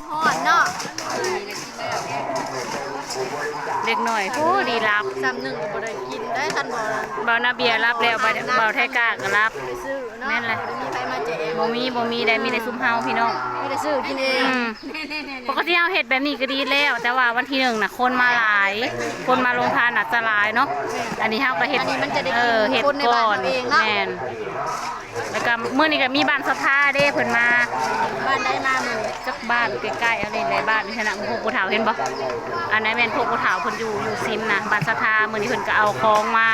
ຮ້ອນເນາະ ເດັກນ້ອຍ ໂອ້ ດີຫຼັບ ຊ້ຳໜຶ່ງກໍບໍ່ໄດ້ກິນໄດ້ ຄັນບໍ່ ເບົານາເບຍຫຼັບແລ້ວ ເບົາ ເບົາໄທກາກໍຫຼັບ ໄປຊື້ເນາະ ແມ່ນແຫຼະ ບໍ່ມີໃຜມາແຈກ ບໍ່ມີ ບໍ່ມີໄດ້ ມີແຕ່ຊຸມເຮົາພີ່ນ້ອງ ມີແຕ່ຊື້ກິນເອງ ອືມ ປົກກະຕິເຮົາເຮັດແບບນີ້ກໍດີແລ້ວ ແຕ່ວ່າວັນທີໜຶ່ງນະ ຄົນມາຫຼາຍ ຄົນມາໂຮງທານໜ້າຈະຫຼາຍເນາະ ອັນນີ້ເຮົາກໍເຮັດ ອັນນີ້ມັນຈະໄດ້ ເອີ ກິນ ເຮັດ ຄົນໃນບ້ານເຮົາເອງເນາະ ແມ່ນ ແລ້ວກໍມື້ນີ້ກໍມີບ້ານສັດທາເດ້ ເພິ່ນມາ ບ້ານໃດມາມື້ນີ້ ຈັກບ້ານໃກ້ໆ ອັນນີ້ແຫຼະ ບ້ານນີ້ຫັ້ນນະ ພວກຜູ້ເຖົ້າເຫັນບໍ່ ອັນນັ້ນແມ່ນພວກຜູ້ເຖົ້າເພິ່ນຢູ່ ຢູ່ຊິມນະ ບ້ານສັດທາ ມື້ນີ້ເພິ່ນກໍເອົາຂອງມາ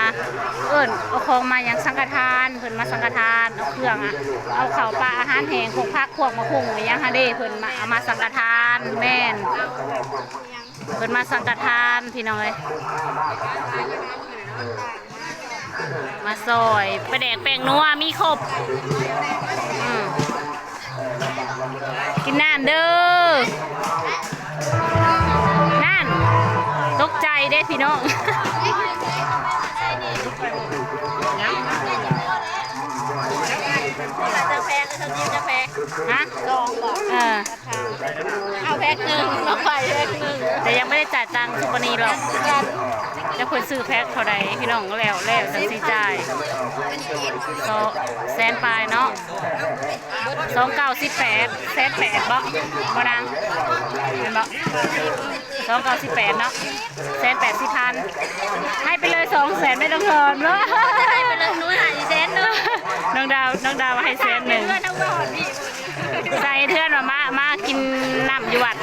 ເອີ້ນເອົາຂອງມາຫຍັງ ສັງຄະທານ ເພິ່ນມາສັງຄະທານ ເອົາເຄື່ອງ ອະ ເອົາເຂົ້າປາ ອາຫານແຫ້ງ ພວກຜັກ ພວກໝາກຫຸ່ງ ອີ່ຫຍັງຫັ້ນເດ້ ເພິ່ນມາ ເອົາມາສັງຄະທານ ແມ່ນ ເພິ່ນມາສັງຄະທານ ພີ່ນ້ອງເອີຍ ມາຊ່ອຍ ປາແດກ ແປ້ງນົວ ມີຄົບ ອືມ ກິນນ້ຳເດີ ນັ້ນ ຕົກໃຈເດ້ພີ່ນ້ອງ ຮະ ສອງບໍ ເອີ ເອົາແພັກໜຶ່ງ ເອົາໄປແພັກໜຶ່ງ ແຕ່ຍັງບໍ່ໄດ້ຈ່າຍຕັງຊຸປະນີຫຼອກ ຈັກເພິ່ນຊື້ແພັກເທົ່າໃດພີ່ນ້ອງ ແລ້ວ ແລ້ວຈັ່ງຊິຈ່າຍ ສອງແສນປາຍເນາະ ສອງເກົ້າສິບແປດ ແສນແປດບໍ ບໍ່ນາງ ແມ່ນບໍ ສອງເກົ້າສິບແປດເນາະ ແສນແປດສິບພັນ ໃຫ້ໄປເລີຍສອງແສນ ແມ່ນຕ້ອງຖອນເນາະ ໃຫ້ໄປເລີຍ ໜູໃຫ້ແສນໜຶ່ງ ນ້ອງດາວ ນ້ອງດາວໃຫ້ແສນໜຶ່ງ ໃສ່ເຮືອນວ່າມາ ມາກິນນ້ຳຢູ່ວັດ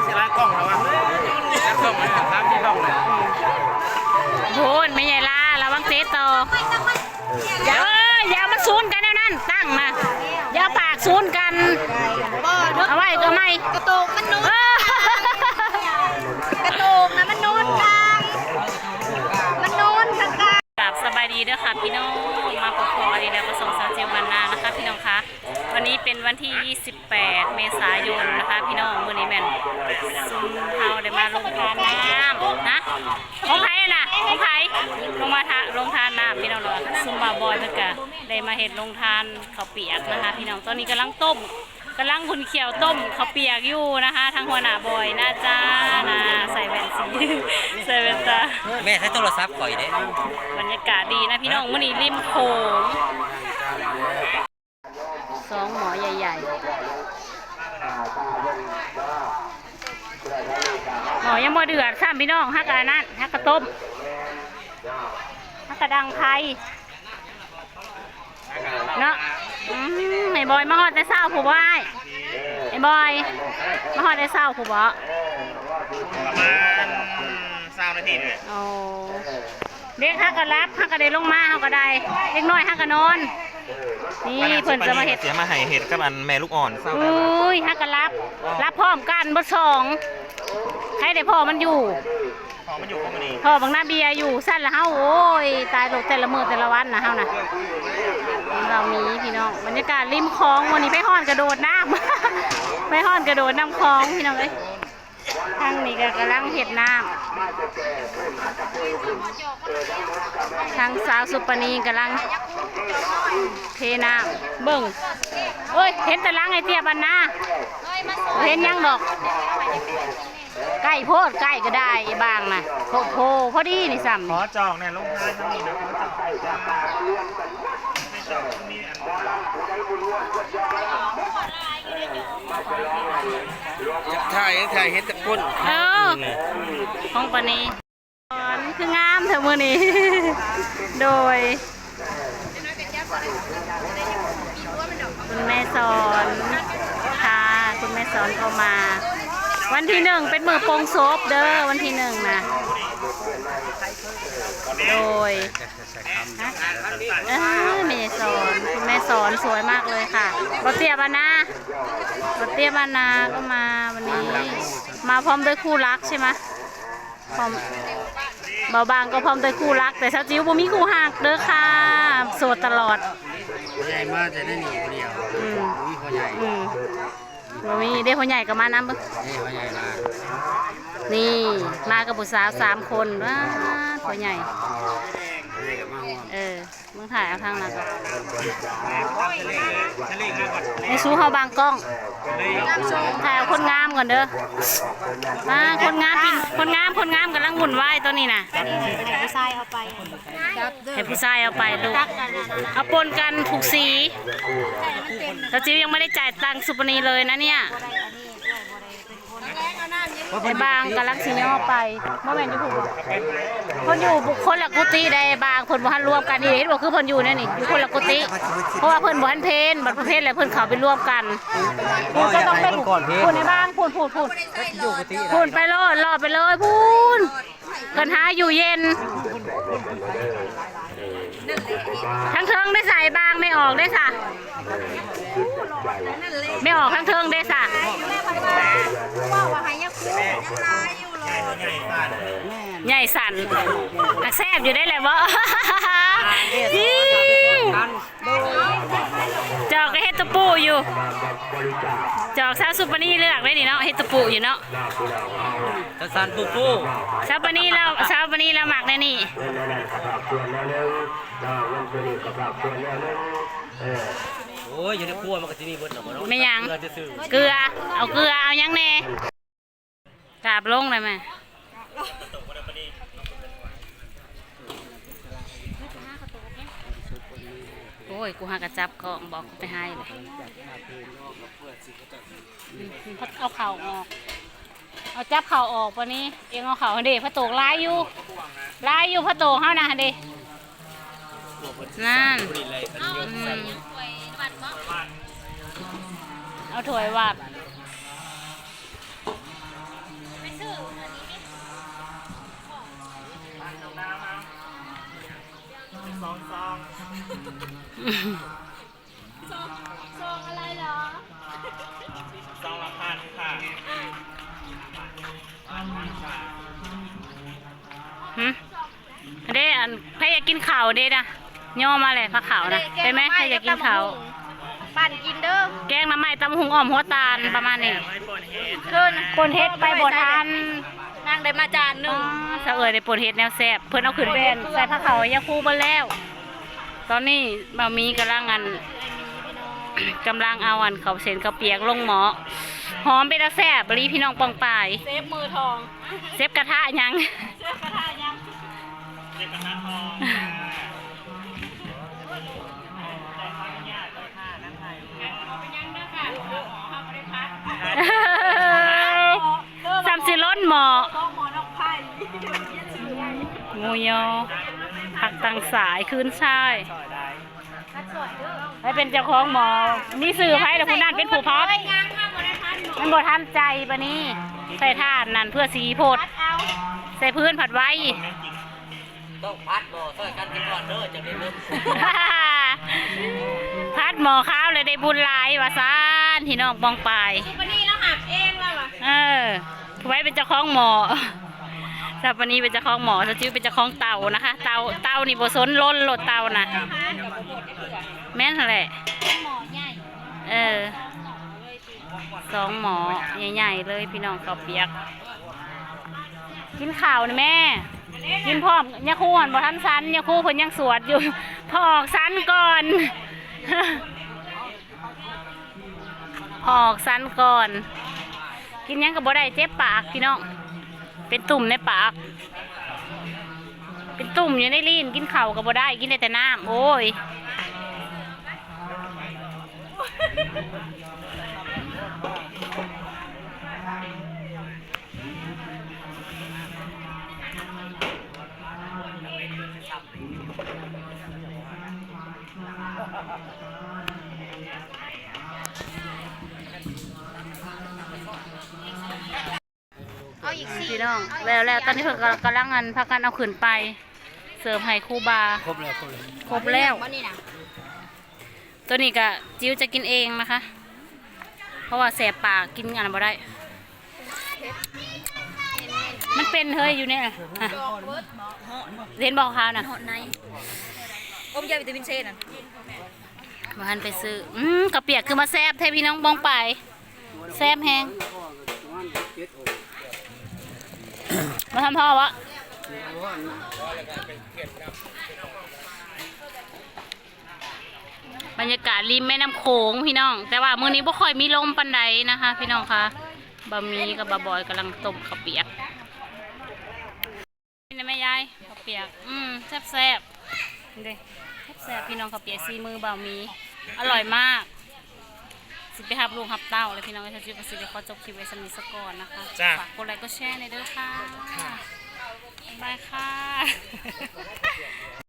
ຊິຫຼາຍກ້ອງແລ້ວວະ ຈັກກ້ອງແລ້ວ ສາມສີ່ກ້ອງແລ້ວ ໂພດ ແມ່ໃຫຍ່ລາ ລະວັງເຕະຕໍ່ ເອີ ຢ່າມາຊູນກັນແນວນັ້ນ ຕັ້ງນະ ຢ່າປາກຊູນກັນ ບໍ່ ເອົາໄວ້ ເອົາໃໝ່ ກະໂຕກມັນນຸດ ເອີ ກະໂຕກນະມັນນຸດກາງ ມັນນຸດກາງ ກາບສະບາຍດີເດີຄ່ະພີ່ນ້ອງ ມາພົບພໍ້ອີກແລ້ວກັບຊ່ອງສາວຈິວບ້ານນານະຄະພີ່ນ້ອງຄະ ວັນນີ້ເປັນວັນທີຊາວແປດ ເມສາຍົນນະຄະພີ່ນ້ອງ ມື້ນີ້ແມ່ນຊຸມເຮົາໄດ້ມາລົງທານນ້ຳນະ ຂອງໃຜນະ ຂອງໃຜ ລົງມາທະ ລົງທານນ້ຳພີ່ນ້ອງເນາະ ຊຸມບ່າວບອຍເພິ່ນກະໄດ້ມາເຮັດໂຮງທານເຂົ້າປຽກນະຄະພີ່ນ້ອງ ຕອນນີ້ກຳລັງຕົ້ມ ກຳລັງຂຸ້ນຂ້ຽວຕົ້ມເຂົ້າປຽກຢູ່ນະຄະ ທາງຫົວໜ້າບອຍນາຈານະ ໃສ່ແວ່ນສີ ໃສ່ແວ່ນຕາ ແມ່ໃຊ້ໂທລະສັບຂ້ອຍເດ້ ບັນຍາກາດດີນະພີ່ນ້ອງ ມື້ນີ້ລິມໂຂງ ສອງໝໍ້ໃຫຍ່ໆ ໝໍ້ຍັງບໍ່ເດືອດຊ້ຳພີ່ນ້ອງ ຫາກະອັນນັ້ນ ຫາກະຕົ້ມ ຫາກະດັງໄຟ ເນາະ ອືມ ໄອ້ບອຍມາຮອດແຕ່ເຊົ້າພຸ້ນບໍ່ອ້າຍ ໄອ້ບອຍມາຮອດແຕ່ເຊົ້າພຸ້ນບໍ່ ປະມານຊາວນາທີນີ້ແຫຼະ ໂອ້ ເດັກເຮົາກໍຫຼັບ ເຮົາກໍໄດ້ລົງມາ ເຮົາກໍໄດ້ ເດັກນ້ອຍເຮົາກໍນອນ ນີ້ເພິ່ນຈະມາເຮັດ ຊິມາໃຫ້ເຮັດກັບອັນແມ່ລູກອ່ອນ ເຊົ້າ ໂອ້ຍ ເຮົາກໍຫຼັບ ຫຼັບພ້ອມກັນເບິດສອງ ໃຜໄດ້ພໍ່ມັນຢູ່ ພໍ່ມັນຢູ່ບໍ່ມື້ນີ້ ພໍ່ບັກນາເບຍຢູ່ ຊັ້ນລະເຮົາ ໂອ້ຍ ຕາຍໂລດ ແຕ່ລະມື້ແຕ່ລະວັນນະເຮົານະ ເຮົາມີພີ່ນ້ອງ ບັນຍາກາດລິມຂອງ ມື້ນີ້ໄປຮ້ອນກະໂດດນ້ຳ ໄປຮ້ອນກະໂດດນ້ຳຂອງພີ່ນ້ອງເອີຍ ທາງນີ້ກະກຳລັງເຮັດນ້ຳ ທາງສາວສຸປະນີກຳລັງເທນ້ຳ ເບິ່ງ ໂອ້ຍ ເຫັນແຕ່ຫຼັງໄອ້ເຕຍບອັນນາ ເຫັນຫຍັງດອກ. ໃກ້ໂພດ ໃກ້ກໍໄດ້ ອີບາງນະ ໂພດໂພ ພໍດີນີ້ຊ້ຳ ຂໍຈອກແດ່ ລົງທ້າຍທາງນີ້ນະ ຂໍຈອກ ຈະຖ່າຍ ຖ່າຍເຫັນແຕ່ກົ້ນ ເອີ ຂອງປານີ ສອນ ຄືງາມແທ້ມື້ນີ້ ໂດຍ ຄຸນແມ່ສອນ ຄ່ະ ຄຸນແມ່ສອນກໍມາ ເ ວັນທີໜຶ່ງເປັນມື້ປົງສົບເດີ ວັນທີໜຶ່ງນະ ໂດຍ ເອີ ແມ່ສອນ ແມ່ສອນສວຍມາກເລີຍຄ່ະ ບໍ່ເຕຍມານາ ບໍ່ເຕຍມານາກໍມາວັນນີ້ ມາພ້ອມດ້ວຍຄູ່ລັກໃຊ່ໄໝ? ພ້ອມ ບ່າວບາງກໍພ້ອມດ້ວຍຄູ່ລັກ ແຕ່ສາວຈິວບໍ່ມີຄູ່ຮັກເດີຄ່ະ ໂສດຕະຫຼອດ ພໍ່ໃຫຍ່ມາແຕ່ໃນນີ້ຜູ້ດຽວ ອືມ ບໍ່ມີພໍ່ໃຫຍ່ ອືມ ບໍ່ມີເດ້ ພໍ່ໃຫຍ່ກໍມານຳເບິ່ງ ນີ້ພໍ່ໃຫຍ່ມາ ນີ້ ມາກັບຜູ້ສາວສາມຄົນ ວ້າ ພໍ່ໃຫຍ່ ພໍ່ໃຫຍ່ກໍມາຮ່ວມ ເອີ ມຶງຖ່າຍເອົາທາງນັ້ນ ໃຫ້ຊູເຮົາບາງກ້ອງ ຖ່າຍເອົາຄົນງາມກ່ອນເດີ ອ່າ ຄົນງາມ ຄົນງາມ ຄົນງາມກຳລັງວຸ່ນວາຍຕອນນີ້ນະ ໃຫ້ຜູ້ຊາຍເອົາໄປ ໃຫ້ຜູ້ຊາຍເອົາໄປລູກ ເອົາປົນກັນຜູກສີ ສາວຈິວຍັງບໍ່ໄດ້ຈ່າຍຕັງສຸປະນີເລີຍນະເນຍ ໄອ້ບາງກຳລັງຊິຍໍໄປ ບໍ່ແມ່ນຢູ່ພຸ້ນບໍ່ ເພິ່ນຢູ່ຄົນລະກຸຕິໃດ໋ ບາງເພິ່ນບໍ່ທັນລວມກັນນີ້ ເຫັນບໍ່ ຄືເພິ່ນຢູ່ແນວນີ້ ຢູ່ຄົນລະກຸຕິ ເພາະວ່າເພິ່ນບໍ່ທັນເພນ ບັດເພິ່ນເພນແລ້ວເພິ່ນເຂົ້າໄປລວມກັນ ເພິ່ນກໍຕ້ອງໄປພຸ້ນ ໄອ້ບາງ ພຸ້ນ ພຸ້ນ ພຸ້ນ ພຸ້ນ ໄປໂລດ ເລາະໄປເລີຍ ພຸ້ນ. ເພິ່ນຫາຢູ່ເຢັນ ທາງເທິງໄດ້ສາຍບາງ ແມ່ອອກໄດ້ສະ ແມ່ອອກທາງເທິງໄດ້ສະ ໃຫຍ່ສັ້ນ ແຊບຢູ່ໄດ້ແຫຼະບໍ່? ຈອກກໍເຮັດຕະປູຢູ່ ຈອກ ສາວສຸປະນີເລືອກໄດ້ນີ້ເນາະ ເຮັດຕະປູຢູ່ເນາະ ສານປູປູ ສາວປະນີລາວ ສາວປະນີລາວມັກແນວນີ້ ໂອ້ຍ ຢູ່ໃນຄົວມັນກໍຊິມີເບິດເນາະ ແມ່ນຫຍັງ ເກືອ ເກືອ ເອົາຫຍັງແດ່? ກາບລົງໄດ້ໄໝ? ໂອ້ຍ ກູຫາກະຈັບກ້ອງ ບອກກູໄປຫາອີກແລ້ວ ອືມ ເອົາເຂົ້າອອກ ເອົາຈັບເຂົ້າອອກປານນີ້ ເອງເອົາເຂົ້າຫັ້ນເດ້ ພະໂຕກຫຼາຍຢູ່ ຫຼາຍຢູ່ພະໂຕກເຮົານະຫັ້ນເດ້ ນັ້ນ ອືມ ເອົາຖ້ວຍວັດ ໄປຊື້ອັນນີ້ ສອງຊອງ ຊອງ ຊອງອະໄລເຫຼືອ? ຊອງລະພັນຄ່ະ ຫື? ເດ້ ອັນ ໃຜຢາກກິນເຂົ້າເດ້ນະ ຍໍມາແຫຼະ ພາເຂົ້ານະ ໄປແມະ ໃຜຢາກກິນເຂົ້າ ປັ່ນກິນເດີ ແກງໜໍ່ໄມ້ ຕຳບັກຫຸ່ງ ອ້ອມຫົວຕານ ປະມານນີ້ ປົ່ນເຫັດໄປບໍ່ທັນ ນາງໄດ້ມາຈານໜຶ່ງ ສາວເອີຍໄດ້ປົ່ນເຫັດແນວແຊບ ເພິ່ນເອົາຂຶ້ນໄປໃສ່ພາເຂົ້າຍາຄູເບິດແລ້ວ ຕອນນີ້ບ່າວໝີກຳລັງ ອັນ ກຳລັງເອົາ ອັນ ເຂົ້າເສັ້ນເຂົ້າປຽກລົງໝໍ້ ຫອມເປັນຕາແຊບອີ່ຫຼີ ພີ່ນ້ອງປ້ອງປາຍ ເຊຟມືທອງ ເຊຟກະທະຫຍັງ? ເຊຟກະທະຫຍັງ? ສ່ຳຊິລົ້ນໝໍ້ ໝູຍົອ ຜັກຕັງສາຍ ຄືນຊາຍ. ໃຜເປັນເຈົ້າຂອງໝໍ້? ມີຊື່ໃຜລະ ຜູ້ນັ້ນເປັນຜູ້ຜັດ. ມັນບໍ່ທັນໃຈປານນີ້ ໃສ່ຖ່ານນັ້ນເພື່ອສີພົດ ໃສ່ພື້ນຜັດໄວ. ຕ້ອງຜັດໝໍ້ຊ່ອຍກັນຊະກ່ອນເດີ ຈັ່ງໄດ້ບຸນ. ຜັດໝໍ້ຂາວແລ້ວໄດ້ບຸນຫຼາຍວ່າຊັ້ນ ພີ່ນ້ອງປ້ອງປາຍ. ສຸປະນີລາວຫັກເອງລາວວ່າ. ເອີ ຜູ້ໃດເປັນເຈົ້າຂອງໝໍ້? ສາວປານີເປັນເຈົ້າຂອງໝໍ້ ສາວຈິວເປັນເຈົ້າຂອງເຕົານະຄະ. ເຕົາ ເຕົານີ້ບໍ່ສົນ ລົ້ນໂລດເຕົານະ. ແມ່ນຫັ້ນແຫຼະ ໝໍ້ໃຫຍ່. ເອີ ສອງໝໍ້ໃຫຍ່ໆເລີຍພີ່ນ້ອງ ເຂົ້າປຽກ. ກິນເຂົ້ານີ້ແມ່ ກິນພ້ອມ. ຍາຄູຫັ້ນບໍ່ທັນສັນ ຍາຄູເພິ່ນຍັງສວດຢູ່. ພໍອອກສັນກ່ອນ ພໍອອກສັນກ່ອນ. ກິນຫຍັງກໍບໍ່ໄດ້ ເຈັບປາກພີ່ນ້ອງ ເປັນຕຸ່ມໃນປາກ ເປັນຕຸ່ມຢູ່ໃນລີ້ນ. ກິນເຂົ້າກໍບໍ່ໄດ້ ກິນໄດ້ແຕ່ນ້ຳ. ໂອ້ຍ. ພີ່ນ້ອງ ແລ້ວ ແລ້ວຕອນນີ້ເພິ່ນກຳລັງ ອັນ ພາກັນເອົາຂຶ້ນໄປເສີບໃຫ້ຄູບາ. ຄົບແລ້ວ ຄົບແລ້ວ ຄົບແລ້ວ. ບໍ່ນີ້ນະ ຕົວນີ້ກະຈິ້ວຈະກິນເອງນະຄະ ເພາະວ່າແສບປາກ ກິນອັນນັ້ນບໍ່ໄດ້. ມັນເປັນເຮີຍຢູ່ນີ້ນະ ເຫັນບໍ່ຂາວນະ ເຫັນໃນ ອົມຢາວິຕາມິນເຊນັ້ນ. ບໍ່ທັນໄປຊື້. ອືມ ເຂົ້າປຽກຄືມາແຊບແທ້ພີ່ນ້ອງປ້ອງປາຍ ແຊບແຮງ. ບໍ່ທັນພໍບໍ່? ບັນຍາກາດລິມແມ່ນ້ຳໂຂງພີ່ນ້ອງ ແຕ່ວ່າມື້ນີ້ບໍ່ຄ່ອຍມີລົມປານໃດນະຄະ ພີ່ນ້ອງຄະ. ບ່າວໝີກັບບ່າວບອຍກຳລັງຕົ້ມເຂົ້າປຽກ. ນີ້ນະແມ່ຍາຍ ເຂົ້າປຽກ ອືມ ແຊບໆ ເດ້ ແຊບໆ ພີ່ນ້ອງ ເຂົ້າປຽກສີມືບ່າວໝີ ອະລ່ອຍມາກ. ຊິໄປຮັບລູກຮັບເຕົ້າແລ້ວພີ່ນ້ອງເອີຍ ສາວຈິ້ວກໍຊິໄດ້ຂໍຈົບຄລິບໄວ້ສ່ຳນີ້ສາກ່ອນນະຄະ. ຝາກກົດໄລກົດແຊແດ່ເດີຄ່ະ. ບາຍບາຍຄ່ະ.